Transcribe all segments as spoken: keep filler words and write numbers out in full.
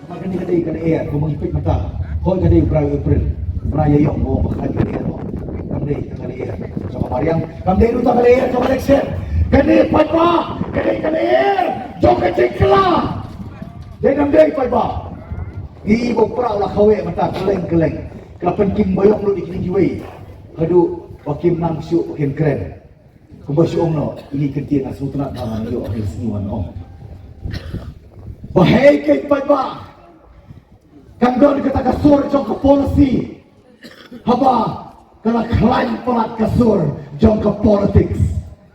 Kane ka dei ka lyer kumba ngi peit mynta. Hooid ka dei u April. Bnai Ïaïong mo ba ka dei ka lyer mo. Kam dei ka lyer jong ka mariang, kam dei ruh ka lyer jong ka election. Kane paidbah, ka dei ka lyer jong ka jingkylla. Dei nam dei paidbah? Ngi ba u Prah u la khawe mynta kylleng kylleng. Ka la pynkim ba ïong lut ïa kine kiwei. Haduh ba kim nang shuh ba kin kren. Kumba shu ong noh, ine i kyntien nga sngewtynnat ba ngan ïoh ha ine i sngi wan ong. Ba hei keiñ paidbah, kan don kata ka sur jong ka policy. Haba ka la khlaiñ palat ka sur jong ka politics.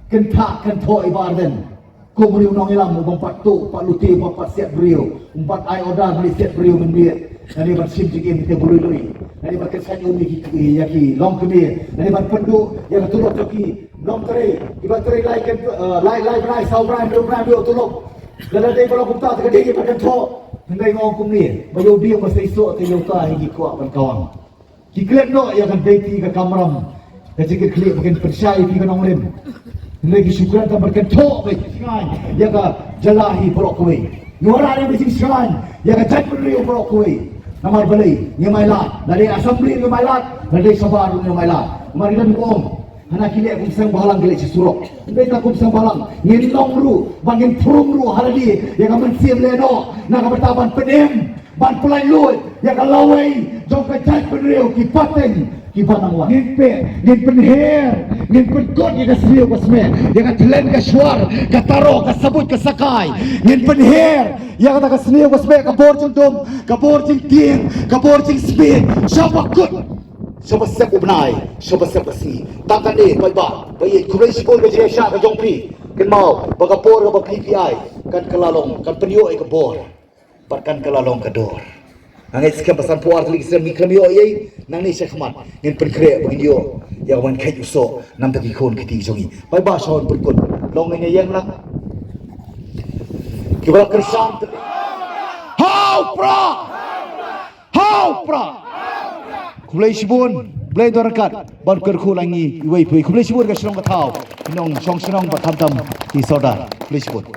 Kynthah kynthoh i Bah Ardent. Kum u nongïalam u bym pat tuh, u pat lute, u bym pat siat briew, u bym pat ai order, u bym pat siat briew mynmiet. Lane ban shim jingim ïa ki ba lui lui. Lane ban kyrshan um ïa ki, ïa ki longkmie. Lane ban pynduh ïa ka tulop jong ki nongtrei. Kiba trei lai, eh, lai, lai bnai, saw bnai, hynriew bnai, hynriew tulop. Lada dei ba long kumta te ka dei ban kynthoh. Hynrei nga ong kumne, ba ïoh biang ba seisoh te ïoh ta ïa ki kwah ban kawang. Ki klet noh ïa ka Beiti ka kamram. Ka jingkitkhlieh ba kin pynshai ïa phi ka nongrim. Hynrei ki shu kren tang ban kynthoh ba sngewsih ïa ka jylla hi baroh kawei. Ngi wanrah ïa ka jingshngaiñ ïa ka jaitbynriew baroh kawei. Namar balei? Ngim ailad. Lada dei Assembly ngim ailad, lada dei sabha ruh ngim ailad. Namar ngi dang ong, hana ki leh kum seng bhalang ki leh shi surok. Hynrei tang kum seng bhalang ngin long ruh, ba ngin phrung ruh ha lade ïa ka mynsiem lehnoh na ka bynta ban pynim, ban pyllait luid ïa ka lawei jong ka jaitbynriew ki pateng kiba nang wan. Ngin pyn, ngin pynher, ngin pynkut ïa ka sniew ka smieh, ïa ka thlen ka shwar, ka taro, ka sabuit ka sakai. Ngin pynher ïa kata ka sniew ka smieh, ka bor jingdum, ka bor jingtieng, ka bor jingsmih, shaba kut, shaba sep u bnai, shaba sep ka sngi. Tang kane paidbah, ba ïeit, khublei shibun ka jingïaishah ka jong phi. Kynmaw ba ka por kaba phi phi ai kan kylla long, kan pynïoh ïa ka bor. Bad kan kylla long ka dor. Nga ngeit skhem ba sanphew ar tylli ki snem ngi khlem ïoh ei ei, nangne shakhmat ngin pynkhreh ba ngin ïoh ïa ka ban kheit u soh na bynta ki khun ki kti jong ngi. Paidbah, sha wan pynkut. Long ngin ïeng lang. Kiba la kyrshan tylli. Ha u Prah! Ha u Prah! Khublei shibun. Blei un don ryngkat ban kyrkhu lang ngi iwei pa iwei. Khublei shibun ka shnong ka thaw. Nong shong shnong bad khamtam ki sordar. Khublei shibun.